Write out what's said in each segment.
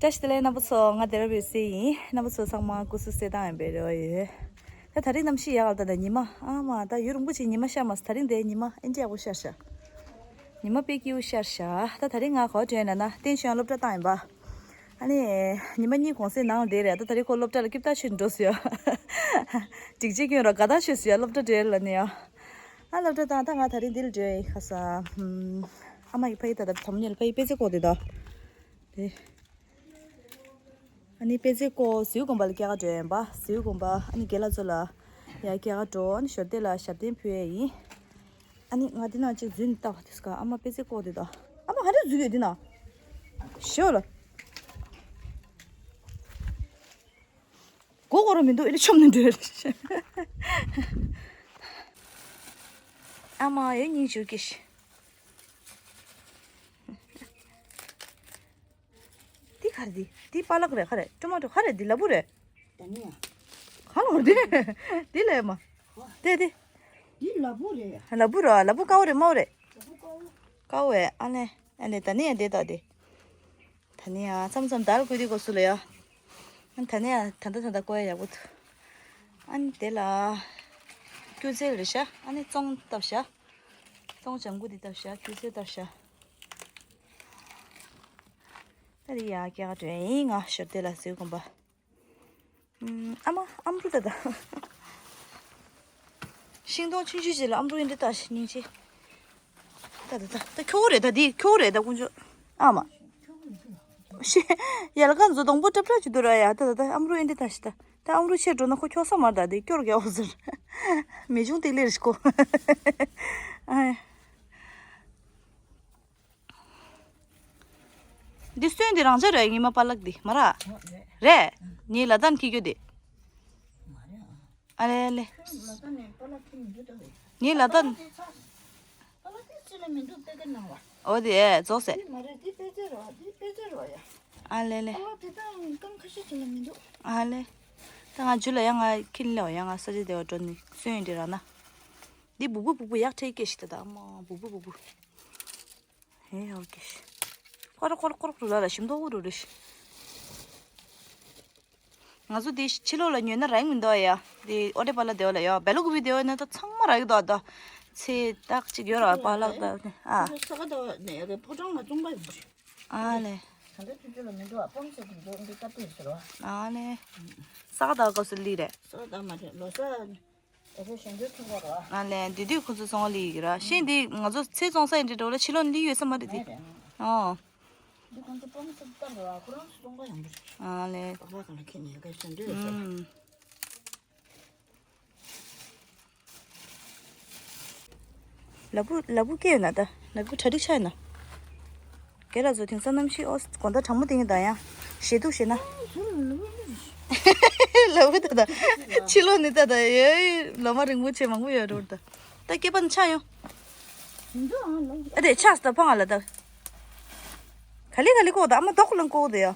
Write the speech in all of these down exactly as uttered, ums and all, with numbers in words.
བཀྲ་ཤིས་བདེ་ལེགས་རྣམ་པ་ཚོ། ང་བདེ་རབ་ཡོད་སའི་ཡིན། རྣམ་པ་ཚོ་ཚང་མ་སྐུ་གཟུགས་གསལ་ཐང་ཡིན་པའི་རེ་བ་ཡོད། ད་ད་རིང་གནམ་གཤིས་ཡག་ལ། ད་ད་ཉི་མ་ཨ་མ་ད་ཡུན་རིང་པོ་ཅིག་ཉི་མ་ཤར་མ་སོང་། ད་རིང་དེ་ཉི་མ་ཨེ་འདྲ་ཡག་པོ་ཤར་ཤག་ཉི་མ་དཔེ་སྐྱིད་པོ་ཤར་ཤག་ད་ད་རིང་ང་ག་པར་འགྲོ་ཡིན་ལབ་ན་བསྟན་ཆོས་སློབ་གྲྭ་བཏང་ཡིན་པ། ཨ་ནི་ཉི་མ་གཉིས་གུང་སེང་ནང་ལ་བསྡད་རེད། ད་ད་རིང་ཁོ་སློབ་གྲྭ་ལ་སྐྱིད་པོ་ཞིག་འགྲོ་སྲིད་ཡ། སྒྲིག་ཆས་གྱོན་རོགས་དགའ་ཐག་ཆོད་སྲིད་ཡ། སློབ་གྲྭ་འགྲོ་ཡ་ལབ་ནས་ཡ། ཨ་སློབ་གྲྭ་བཏང་། ད་ང་ད་རིང་འདི་ལ་འགྲོ་ཡ་ཡིན། ཁ་སང་ཨ་མ་ཡི་ཕ་ཡི་ད་ད་དམ་ཉལ་ཕ་ཡི་དཔེ་ཆ་བཀོག་དེ་ད་དེ། ཨ་ནི་དཔེ་ཆ་བཀོག་ཟེའུ་དགོན་པ་ལ་སྐྱེལ་ག་འགྲོ་ཡིན་པ། ཟེའུ་དགོན་པ་ཨ་ནི་དགེ་ལགས་ཚོ་ལ་ཡ་སྐྱེལ་ག་འགྲོ། ཨ་ནི་ཞོར་དེ་ལ་ཞབས་བརྟན་ཕུལ་ཡ་ཡིན། ཨ་ནི་ང་འདི་ནང་གཅིག་འཛུལ་ནས་བལྟ་དེ་སྐབས་ཨ་མ་དཔེ་ཆ་བཀོག་དེ་ད། ཨ་མ་ག་འདྲ་འཛུལ་ཡོད་འདི་ན། ཞོ་ལ། མགོ་སྐོར་བ་མི་འདུག་ཨེ་ལེ་ཆོམ་ནས་འགྲོ་རེད། ཨ་མ་ཡོད་སྙིང་རྗེ་སྐྱེ་ཤི། འདི་ག་རེ་འདི། འདི་པ་ལག་རེད། ག་རེ་ཊོ་མ་ཊོ་ག་རེ། འདི་ལ་ཕུག་རེད། ད་ནི་ཡ། ག་ལ་འདི། འདི་ལ་ཡ་མ། དེ་དེ། འདི་ལ་ཕུག་རེད་ཡ། ལ་ཕུག་ར། ལ་ཕུག་དཀར་པོ་རེད་དམར་པོ་རེད། ལ་ཕུག་དཀར་པོ། དཀར་པོ་ཨེ། ཨ་ལེ་ཨ་ལེ། ད་ནི་ཡ་འདི་ད་འདི། ད་ནི་ཡ་མཚམས་མཚམས་དར་བཀོད་དེ་དགོས་སུ་ལ་ཡ། ཨ་ད་ནི་ཡ་ད་ད་ད་ད་བཀོད་ཡ་ཡག་པོ་འདུག་ཨ་ནི་དེ་ལ་སྐྱུར་རྩི་རེད་ཤག་ཨ་ནི་བཙོང་བཏབ་ཤག་བཙོང་ལྗང་གུ་འདི་བཏབ་ཤག་སྐྱུར་རྩི་བཏབ་ཤག་ད་དེ་ཡ་སྐྱེལ་ག་འགྲོ་ཡིན། ང་ཞོར་དེ་ལ་ཟེའུ་དགོན་པ། ཨམ། ཨ་མ་ཨམ་རུ་ད་ད། ཤིང་སྡོང་ཆུང་ཆུང་ཅིག་ལ་ཨམ་རུ་ཨེ་འདྲ་བཏགས་ཤིག་སྙིང་རྗེ། ད་ད་ད་ད་ཁྱོ་བོ་རེད། ད་འདི་ཁྱོ་བོ་རེད། ད་དཀོན་མཆོག་ཨ་མ། ཤི། ཡལ་ག་མཛོ་སྡོང་པོ་ཏྲབ་ཏྲབ་ཅིག་འདུག་ར་ཡ། ད་ད་ད་ཨམ་རུ་ཨེ་འདྲ་བཏགས་ཤིག་ད་ད་ཨམ་རུ་ཆེ་འགྲོ་ན་ཁོ་ཁྱོག་ས་མ་རེད། ད་འདི་སྐྱོར་རྒྱག་འོ་ཟེར། མེ་ཆུང་ཏིག་ལེ་རེ་ཤི་ཁོ། ཨ། འདི་སོན་འདི་རང་ཅག་རེད། ཉི་མ་པ་ལགས་འདི་མ་ར། རེད། ངའི་ལ་དྭགས་འཁྱེར་རྒྱུ་འདི། ཨ་ལེ་ཨ་ལེ། ངའི་ལ་དྭགས། འོ་དེ་རྫོགས་ཟེར། ཨ་ལེ་ཨ་ལེ། ད་ང་རྒྱུ་ལ་ཡང་ང་ཁྱེར་ལེ་བ་ཡང་ང་ས་ཆ་དེ་བ་འགྲོ་ནི་སོན་འདི་ར་ན། འདི་སྦུག་སྦུག་སྦུག་སྦུག་ཡག་ཁྲེལ་སྐྱེ་ཞིག་ད་ད་ཨ་མ་སྦུག་སྦུག་སྦུག་སྦུག་ཧེ་ཧོ་ཀེ་ཤི། ཀོ་ར་ཀོ་ར་ཀོ་ར་ཀོ་ར་ལ་ལ་ཞིམ་མདོག་པོ་རུ་རེ་ཤི། ང་ཚོ་དེ་ཕྱི་ལོགས་ལ་ཉོས་ན་རག་མི་འདུག་ཡ། དེ་ཨོ་ཏེ་པ་ལ་དེ་བ་ལ་ཡ། སྦེལ་ཀོབ་དེ་བ་ན་ད་ཚང་མ་རག་གི་འདུག་ད་ཚེ་ཏག་ཅིག་ཡོད་ར་པ་ལག་ད་ཨ། ས་ག་ཟླ་བ་ནས་ཡ་གི་ཕོ་བྲང་ལ་བཙོང་པ་ཡོད་རེད། ཨ་ལེ། ད་ལྟ་དུས་ཚོད་ལ་མི་འདུག་ཨ། སྤང་ས་དུས་ཚོད་འདི་སྐབས་དེ་ཟེར་བ། ཨ་ལེ། ས་ག་ཟླ་བ་སྐབས་སུ་ལི་རེད། ས་ག་ཟླ་མ་རེད། ལོ་གསར། ཨ་ལེ། འདི་དུས་ཁོ་ཚོ་བཙོང་བ་ལི་ཡི་ར། ཤིང་འདི་ང་ཚོ་ཚེ་བཙོང་ས་ཡིན་འདྲ་འགྲོ་ལ་ཕྱི་ལོགས་ལི་ཡོད་ས་མ་རེད་དེ། ཨོ། འདི་ཁོ་ཚོ་སྤང་ས་ལྟར་ར་ཁོ་རང་ཚོ་བཙོང་པ་ཡང་མ་རེད། ཨ་ལེ། ལ་ཕུག་ལ་ཕུག་སྐྱེ་ཡོད་ན་ད། ལ་ཕུག་གྲ་སྒྲིག་ཆགས་ཡོད་ན། རྒན་ལགས་ཚོ་དེང་སང་གནམ་གཤིས་ཨོ་དགོང་དག་གྲང་མོ་དེ་ཡིན་ད་ཡང་ཞེ་སྡུག་ཞེ་ན། ལ་ཕུག་ད་ད། ཕྱི་ལོགས་ནི་ད་ད་ཡེ་ལོ་མ་རིང་པོ་ཆེ་མང་པོ་ཡོད་རེད་ད། ད་སྐེད་པ་ནི་ཆགས་ཡོང་། ཨ་དེ་ཆགས་སུ་ད་ཕང་ང་ལ་ད། ག་ལེ་ག་ལེ་ཀོ་ད་ཨ་མ་ཏོག་ལང་ཀོ་དེ་ཡ།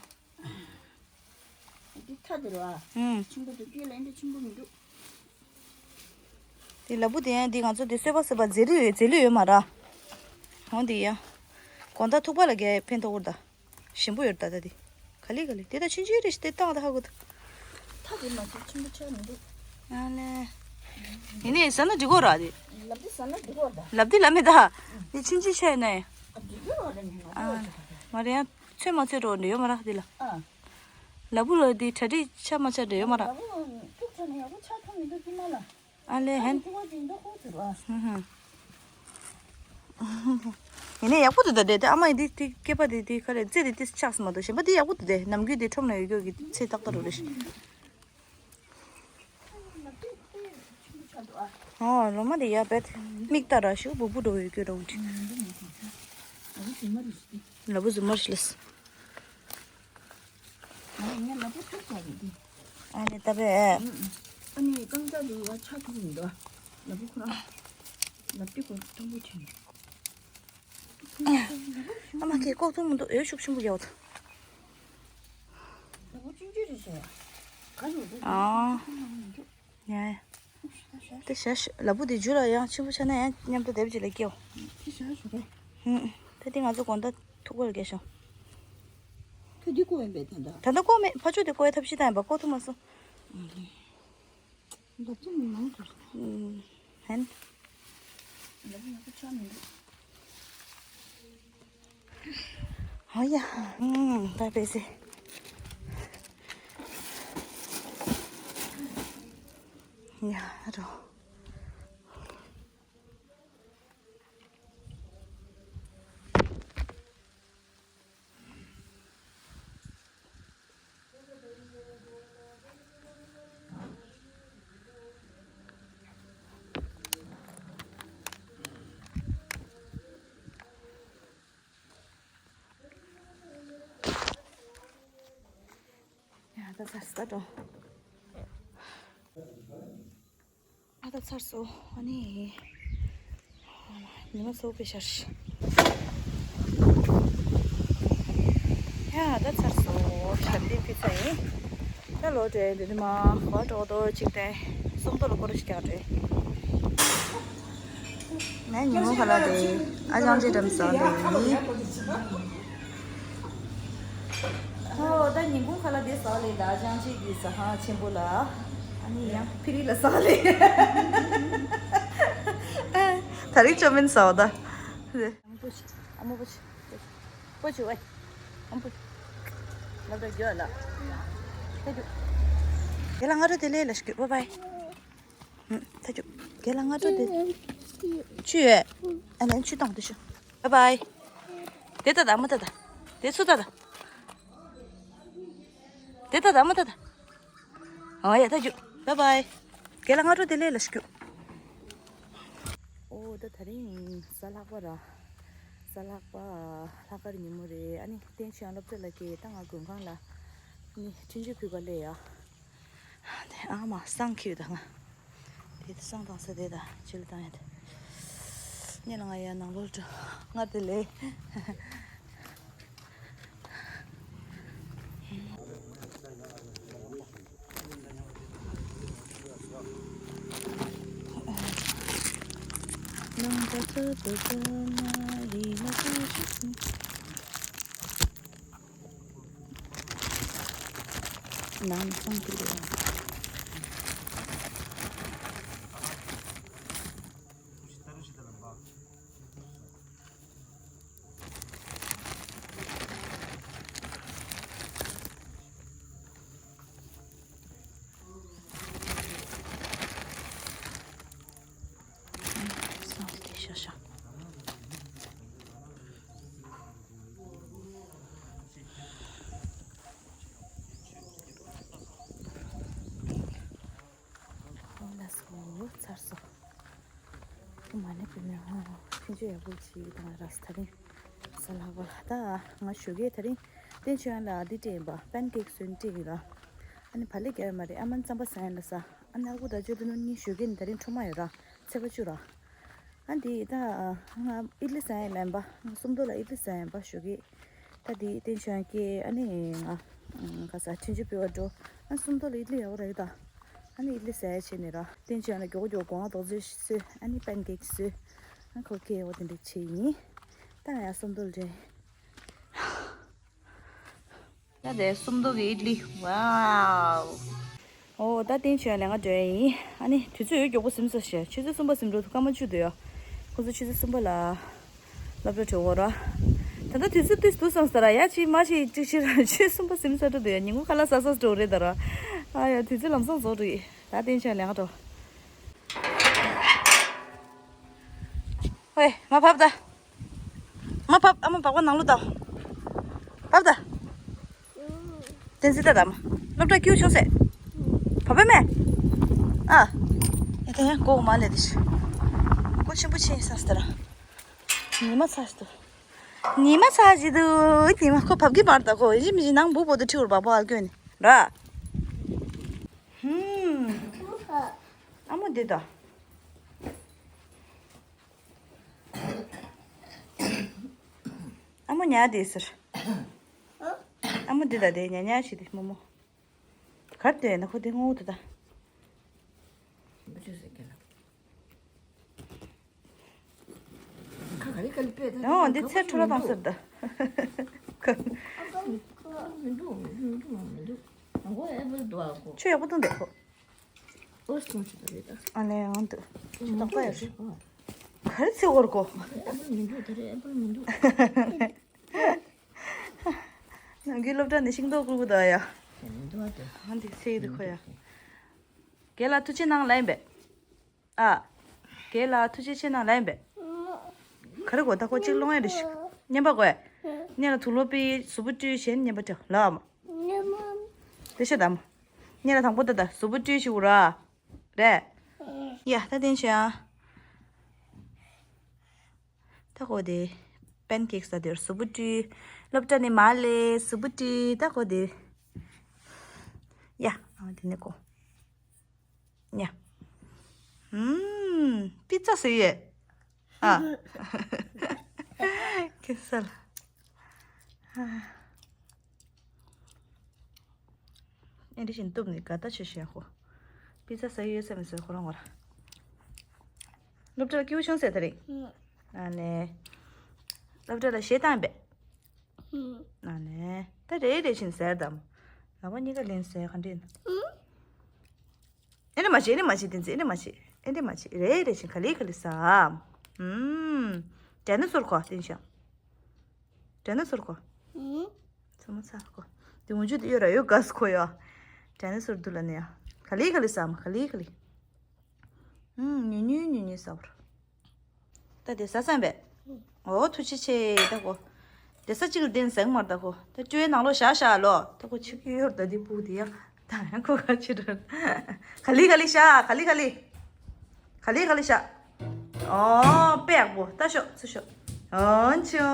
འདི་ཐ་དེ་ར། ཨུམ། ཆེན་པོ་འདུག་སྐྱེས་ལ་འདི་ཆེན་པོ་མི་འདུག་དེ་ལ་ཕུག་དེ་ཡང་འདི་ང་ཚོ་འདི་གསོད་པ་གསོད་པ་རྫས་ལུད་ཡོད་རྫས་ལུད་ཡོད་མ་ར། འོ་འདི་ཡ། དགོང་དག་ཐུག་པ་ལ་རྒྱལ་ཕན་ཐོགས་པོར་ད། ཞིམ་པོ་ཡོད་ད་ད་འདི། ག་ལེ་ག་ལེ་དེ་ད་ཆུང་ཆུང་རེ་ཞིག་དེ་བཏང་ད་ཧ་གོ་ད། ཐ་དེ་མ་ཚད་ཆེན་པོ་ཆགས་མི་འདུག་ཨ་ལེ། ཡིན་ནའི་ཟ་ན་འགྲིག་གོ་ར་དེ། ལབ་དེ་ཟ་ན་འགྲིག་གོ་ད། ལབ་དེ་ལབ་མེད་ད། དེ་ཆུང་ཆུང་ཆགས་ཡིན་ནའི། ཨ་འགྲིག་གོ་ར་ནི་ང་ཨ། ཚོ་མ་རེད་ཡ། ཚོད་མ་ཚོད་འགྲོ་འདྲ་ཡོད་མ་ར་དེ་ལ། ཨ། ལ་ཕུག་ལ་དེ་གྲ་སྒྲིག་ཆགས་མ་ཆགས་འདྲ་ཡོད་མ་ར། ལ་ཕུག་ཐུག་ཚ་ནས་ཡག་པོ་ཆགས་ཐུབ་མི་འདུག་ཀྱི་མ་ལ། ཨ་ལེ་ཧན། ཨ་ལེ་ཐུག་པ་ཅིག་འདུག་ཁོ་ཚུར་བ། ཧུམ་ཧུམ། ཡིན་ནའི་ཡག་པོ་འདུག་ད་དེ་དེ་ཨ་མ་ཡི་དེ་དེ་སྐེད་པ་དེ་དེ་ག་རེ་རྩེ་དེ་དེ་ཆགས་སུ་མ་འདུག་གཞན་པ་དེ་ཡག་པོ་འདུག་དེ་ནམ་རྒྱུན་དེ་ཁྲོམ་ན་ཡོད་རྒྱུ་གི་ཚེ་ཏག་ཏག་རུ་རེད། ཨོ་ལོ་མ་དེ་ཡ་བེད་མིག་ལྟ་ར་ཤུ་སྦུག་སྦུག་འགྲོ་ཡོད་རྒྱུ་ར་འུ་ཁྲི། ལ་ཕུག་ཟུར་མ་རེད་ཤི། ཨ་ནི་ལ་ཕུག་ཐུག་ཚར་རེད་དེ། ཨ་ནི་ད་བས། ཨ་ནི་རྐང་ཚ་དེ་ཡ་ཆགས་ཐུབ་མི་འདུག་ལ་ཕུག་ཁོ་རང་། ལབ་དེ་ཁོ་མཐོན་པོ་ཆེ་ནས། ཨ་མ་ཁྱེད་ལྐོག་ཐུག་མི་འདུག་འོད་ཤུགས་ཆེན་པོ་རྒྱག་འདུག་ལ་ཕུག་ཆུང་ཆུང་རེད་ཤག་ཡ། ག་རེ་འདུག་ཨ། ཡ་ཡ། དེ་བྱ་ཞོག་ལ་ཕུག་དེ་རྒྱུ་ལ་ཡང་ཆེན་པོ་ཆགས་ན་ཡང་མཉམ་དུ་དེབ་ཅིག་ལ་སྐྱེའོ། དེ་བྱ་ཞོག་རེད། ཧུམ། ད་དེ་ང་ཚོ་དགོང་དག་ཐུག་པ་ལ་སྐྱེ་ཤོག་ད་འདི་བཀོག་ཡིན་པས་ད་ལྟ། ད་ལྟ་བཀོག་མེད། ཕ་ཆུ་དེ་བཀོག་ཡ་ཐབས་ཤེས་བཏང་ཡིན་པ། བཀོག་ཐུབ་མ་སོང་། ཨ་ལེ། ལབ་ཙམ་མང་དུ། ཨུམ། ཧན། ལབ་ཙམ་ང་ཚོ་ཆ་མི་འདུག་ཨོ་ཡ། ཨུམ། ད་པེ་སེ། ཡ་རོ། ཡ་ད་ཚར་སོང་། ཨ་ད་ཚར་སོང་། ཨ་ནི་ཉི་མ་སོ་པའི་ཤར། ཡ་ད་ཚར་སོང་། ཞབས་བརྟན་ཕུལ་ཚར་ཡིན། ད་ལོ་འདྲེ་འདི་ནི་མ་གོ་ཏོག་ཏོག་ཅིག་ཏེ་སུམ་མདོ་ལ་སྐོར་ཞིག་རྒྱག་འདྲེ། ངའི་ཉིན་མོ་ཁ་ལག་དེ་ཨ་ཅང་ཅི་འགྲམ་ཟ་འདུག་ཡིན། ཨོ་ད་ཉིན་གུང་ཁ་ལག་དེ་ཟ་ལེ་ད་ཅང་ཅི་གི་ཟ་ཧ་ཆེན་པོ་ལ། ཨ་ནི་ཡང་ཕི་རི་ལ་ཟ་ལེ། ད་རིང་ཅོ་མིན་ཟ་བ་ད། ཨ་མོ་པོ་ཆི། ཨ་མོ་པོ་ཆི། པོ་ཆི་ཝེ། ཨ་མོ་པོ་ཆི། ལབ་ད་རྒྱུ་ལ། ད་རྒྱུ། དེ་ལ་ང་རོ་དེ་ལས་ལ་ཤི་རྒྱུ། བའི་བའི། ད་ཅུ། རྒན་ལགས་སྔ་དྲོ་དེ། ཆུ་ཡོད། ཨ་ལན་ཆུ་བཏང་དུ་ཤོག་བའི་བའི། དེ་ལྟ་ད་མ་ལྟ་ད། དེ་ཚུ་ལྟ་ད། དེ་ལྟ་ད་མ་ལྟ་ད། ཨོ་ཡ་ད་ཅུ། བའི་བའི། རྒན་ལགས་སྔ་དྲོ་དེ་ལས་ལ་ཤུ། ཨོ་ད་ད་རིང་གཟའ་ལྷག་པ་ར། གཟའ་ལྷག་པ། ལྷག་དཀར་ཉིན་མོ་རེད། ཨ་ནི་བསྟན་ཆོས་ཡང་སློབ་གྲྭ་ལ་སྐྱེལ། ད་ང་མགོན་ཁང་ལ་ནི་འཕྲིན་བཅོལ་ཕུལ་ག་སླེབས་ཡ། དེ་ཨ་མ་སང་ཁྱེར་ཡོད་ད་ང་། དེ་སང་བཏང་ས་དེ་ད་ཅི་ལ་བཏང་ཡ་དེ། ཉེ་ལ་ང་ཡ་ནང་ལོགས་འགྲོ། ང་དེ་ལས། ནང་ད་ཚོད་དུ་ཚོད་ན་རི་ལ་ཚོད་ཞིག་ནང་སང་གི་རེད། སང་གི་ཤ་ཤ། ལགས་སོ། ཚར་སོང་། མ་ཎི་བུད་མེད་ཧོ། ཕན་ཆད་ཡག་པོ་ཅིག་དང་ར་ས་ད་རིང་། གཟའ་ལྷག་པ་ལ་ད་ང་ཞོགས་ཀས་ད་རིང་། བསྟན་ཆོས་ཡང་ལ་འདི་སྤྲད་ཡིན་པ། པན་ཀེག་སོན་སྤྲད་ཡིན་ར། ཨ་ནི་བག་ལེབ་རྒྱག་ཡོད་མ་རེད། ཨ་མ་རྩམ་པ་ཟ་ཡིན་ལ་ཟ། ཨ་ནི་ཨ་ཁུ་ད་ཅོ་ལི་ནོ་གཉིས་ཞོགས་ཀས་ནི་ད་རིང་འཕྲོ་མ་ཡོད་ར། ཚེས་པ་བཅུ་ར། ཨ་འདི་ད་ང་ཨི་ལི་ཟ་ཡིན་ལན་པ། ང་སུམ་མདོ་ལ་ཨི་ལི་ཟ་ཡིན་པ་ཞོགས་ཀས། ད་འདི་བསྟན་ཆོས་ཡང་སྐྱེལ། ཨ་ནི་ང་ག་ས་འཕྲིན་བཅོལ་ཕུལ་བ་འགྲོ། ཨ་སུམ་མདོ་ལ་ཨི་ལི་ཡག་པོ་ར་ཡོད་ད། ཨ་ནི་ཨི་ལི་ཟ་ཡ་བྱས་ནས་ར། བསྟན་ཆོས་ཡང་ལ་མགྱོགས་མགྱོགས་སྒོ་ང་རྡོག་རྫིས་བཟོས། ཨ་ནི་པན་ཀེག་བཟོས། ཨ་ཁོ་སྐད་འོ་དེ་འདྲ་བྱས་ཡིན། ད་ང་ཡ་སུམ་མདོ་ལ་འགྲོ་ཡིན། ད་དེ་སུམ་མདོ་གི་ཨི་ལི། ཝའོ། ཨོ་ད་བསྟན་ཆོས་ཡང་ལ་ང་འགྲོ་ཡིན། ཨ་ནི་དུས་ཚོད་ཡོད་མགྱོགས་པོ་ཟིན་སོང་ཞེས། ཆུ་ཚོད་གསུམ་པ་ཟིན་འགྲོ་འདུག་སྐར་མ་བཅུ་འདུག་ཡ། ཁོ་ཚོ་ཆུ་ཚོད་གསུམ་པ་ལ། སློབ་གྲྭ་གྲོལ་འོ་ར། ད་ལྟ་དུས་ཚོད་ཏོག་ཙམ་འདུག་བསམ་ས་ར། ཡ་ཅིག་མ་ཅིག་ཅིག་ཅིག་ར། ཆུ་གསུམ་པ་ཟིན་ས་འགྲོ་འདུག་ཡ། ཉིན་གུང་ཁ་ལག་ཟ་ས་འགྲོ་རེད་ད་ར། ཨ་ཡ་དུས་ཚོད་ལམ་སང་རྫོགས་འགྲོ་གི། ད་བསྟན་ཆོས་ལེན་འགྲོ། ཝེ་མ་བབས་ད། མ་བབས། ཨ་མ་བབས་པ་ནང་ལོ་ད། བབས་ད། བསྟན་འཛིན་ད་ད་མ། སློབ་གྲྭ་སྐྱིད་པོ་བྱུང་ཟེར། བབས་པ་མེད། ཨ། ཡ་ད་ཡ་མགོ་མ་ལས་དེ་ཤི། མགོ་ཆེན་པོ་ཆེ་ས་སྟེ་ར། ཉི་མ་ཚ་ཞིག་འདུག་ཉི་མ་ཚ་ཞིག་འདུག་ཉི་མ་ཁོ་བབས་ཀྱི་མ་རེད་ད། ཁོ་ཡིན་མི་ནང་འབུ་བོ་དུ་ཁྲི་བོར་བབས་པ་ཨ་སྐྱོན་ནི་ར། ཧུམ། ཨ་མོ་འདི་ད། ཨ་མོ་ཉལ་བསྡད་ཟེར། ཨ་མོ་འདི་ད་དེ་ཉལ་ཉལ་བྱེད་དེ་རྨོ་མོ། གར་བསྡད་ན་ཁོ་དེ་ངོ་བོ་དེ་ད། ཁ་ག་རེ་ག་ལི་པས་ད། ཨོ་འདི་ཚེ་འཕྲོ་བརླག་བཏང་ཟེར་ད། ཨ་ཁ་ཁ། མི་འདུག་མི་འདུག་མི་འདུག་མི་འདུག་ཨ་ཁོ་ཨེ་པལ་འདུག་ཨ་ཁོ། ཆོས་ཡག་པོ་འདུག་འདུག་ཁོ། ཨོ་སི་ཐུང་ཆུ་ད་རེད་ད། ཨ་ལས་ཨང་འདུག་ཆུ་དང་པ་ཡག་ཤོས། ག་རེ་ཚེ་བོར་གོ། ཨེ་པལ་མི་འདུག་ད་རེད་ཨེ་པལ་མི་འདུག་ནང་གི་སློབ་གྲྭ་ནས་ཤིང་ཏོག་བསྐུར་གི་འདུག་ཡ། མི་འདུག་ཨ་དེ། ཨང་འདི་ཚེ་ཡི་འདུག་ཁོ་ཡ། རྒན་ལགས་ཐུགས་རྗེ་གནང་ལབ་ཡིན་པས། ཨ། རྒན་ལགས་ཐུགས་རྗེ་ཆེ་གནང་ལབ་ཡིན་པས། ག་རེ་གོ་ད་ཁོ་གཅིག་སློང་ཡ་རེ་ཞིག་སྙན་པ་གོ་ཡ། སྙན་ལ་དུག་ལོག་པའི་གཟུགས་པོ་བཀྲུས་གཞན་སྙན་པ་བཀྲུས་ལབ་མ། དེ་ཤ་དམ། སྙན་ལ་དང་པོ་ད་ད་གཟུགས་པོ་བཀྲུས་ཞིག་ར། རེད། ཡ་ད་དེན་ཤ། ད་གོ་དེ། པན་ཀེག་ས་དེར་གཟུགས་པོ་བཀྲུས། སློབ་གྲྭ་ནས་མར་ལས་གཟུགས་པོ་བཀྲུས་ད་གོ་དེ། ཡ་ཨ་དེ་ནས་གོ། ཉ། ཨུམ། པི་ཙ་ཟེར་ཡས། ཨ། ཁེ་ས་ལ། ཨེ་འདྲི་བཞིན་གཏུབ་ནས་དགའ་ད་ཆོས་བཤད་ཁོ། པི་ཙ་ཟ་ཡི་ཡོད་ས་མི་ཟེར་ཁོ་རང་ངོ་ར། སློབ་གྲྭར་སྐྱིད་པོ་བྱུང་ཟེར་ད་རེད། ཨ་ནས། སློབ་གྲྭ་ལ་གཞས་བཏང་པས། ཨ་ནས། ད་རེ་རེ་བཞིན་ཟེར་དམ། ལག་པ་གཉིས་ཀ་ལེན་ཟེར་ག་འདྲེན། ཨེ་འདྲ་མ་བྱེད་ཨེ་འདྲ་མ་བྱེད་བསྟན་འཛིན་ཨེ་འདྲ་མ་བྱེད་ཨེ་འདྲ་མ་བྱེད་རེ་རེ་བཞིན་ག་ལེ་ག་ལེ་ཟ། ཨུམ། དྲན་ན་ཟུར་གོ་བསྟན་ཤག་དྲན་ན་ཟུར་གོ་ཚོ་མ་ཚ་གོ་དེ་འུ་ཅུ་དེ་ཡོད་ར་ཡོད་ག་ས་གོ་ཡོ། དྲན་ན་ཟུར་དུ་ལ་ནི་ཡ། ག་ལེ་ག་ལེ་ཟ་མ་ག་ལེ་ག་ལེ། ཨུམ། ཉུ་ཉུ་ཉུ་ཉུ་ཟ་བར། ད་དེ་ཟ་བསམ་པས། འོ་ཐུགས་རྗེ་ཆེ་ད་གོ། དེ་ས་གཅིག་ལ་བསྟན་ཟེར་མར་ད་གོ། ད་བཅོས་ནང་ལོགས་བཞག་བཞག་ལོ། ད་གོ་ཆིག་ཡོར་ད་དེ་སྤུ་དེ་ཡ། ད་ཡང་ཁོ་ག་ཅི་ར། ག་ལི་ག་ལི་ཤ་ག་ལི་ག་ལི། ག་ལི་ག་ལི་ཤ། ཨོ་དཔེ་ཡག་པོ་ད་ཤོག་ཚུར་ཤོག་ཨོ་ཆུ།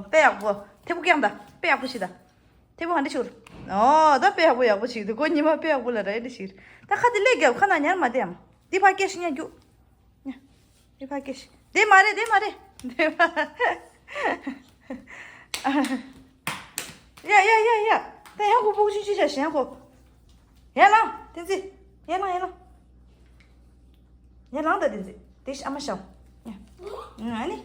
དཔེ་ཡག་པོ་ཐེ་པོ་ཀྱང་ད་དཔེ་ཡག་པོ་ཞིག་ད། ཐེ་པོ་ག་འདྲ་ཤོར། ཨོ་ད་དཔེ་ཡག་པོ་ཡག་པོ་ཞིག་འདུག་ཁོ་ཉི་མ་དཔེ་ཡག་པོ་ལ་ར་ཨེ་འདྲ་ཞིག་ད་ཁ་དེ་ལས་རྒྱབ་ཁ་ན་ཉར་མ་བསྡད་ཨམ། འདི་ཕ་སྐད་ཤིག་ཉར་རྒྱུག་ཉ། འདི་ཕ་སྐད་ཤིག་དེ་མ་རེད་དེ་མ་རེད། དེ་མ། ཡ་ཡ་ཡ་ཡ། ད་ཡང་ཁོ་སྤུ་གུ་ཆུང་ཆུང་ཆ་ཞན་ཁོ། ཡར་ལངས་བསྟན་འཛིན། ཡར་ལངས་ཡར་ལངས། ཡར་ལངས་ད་བསྟན་འཛིན། དེ་ཤ་ཨ་མ་ཤའོ། ཡ། ཨ་ནི།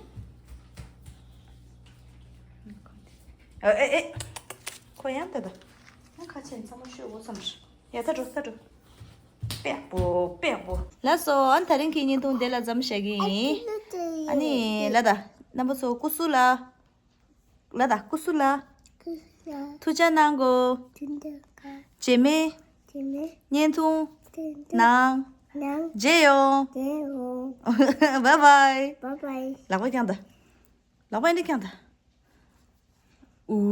ཨེ་ཨེ་ཨེ། ཁོ་ཡང་ད་ད། ཡང་ཁ་ཆེ་ཚང་མ་ཤོད་འོ་ཙམ་རེད། ཡ་ད་འགྲོ་ད་འགྲོ། པེག་པོ་པེག་པོ། ལགས་སོ་ཨ་ད་རིང་གི་བརྙན་ཐུང་དེ་ལ་མཚམས་བཞག་གི་ཡིན། ཨ་ནི་ལ་ད་རྣམ་པ་ཚོ་སྐུ་གཟུགས་ལ། ལ་ད་སྐུ་གཟུགས་ལ། ཐུགས་ཅག་གནང་གོ་རྗེས་མའི་བརྙན་ཐུང་ནང་མཇལ་ཡོང་། བའི་བའི། ལག་པ་བརྐྱངས་ད། ལག་པ་འདི་བརྐྱངས་ད། ཨུ།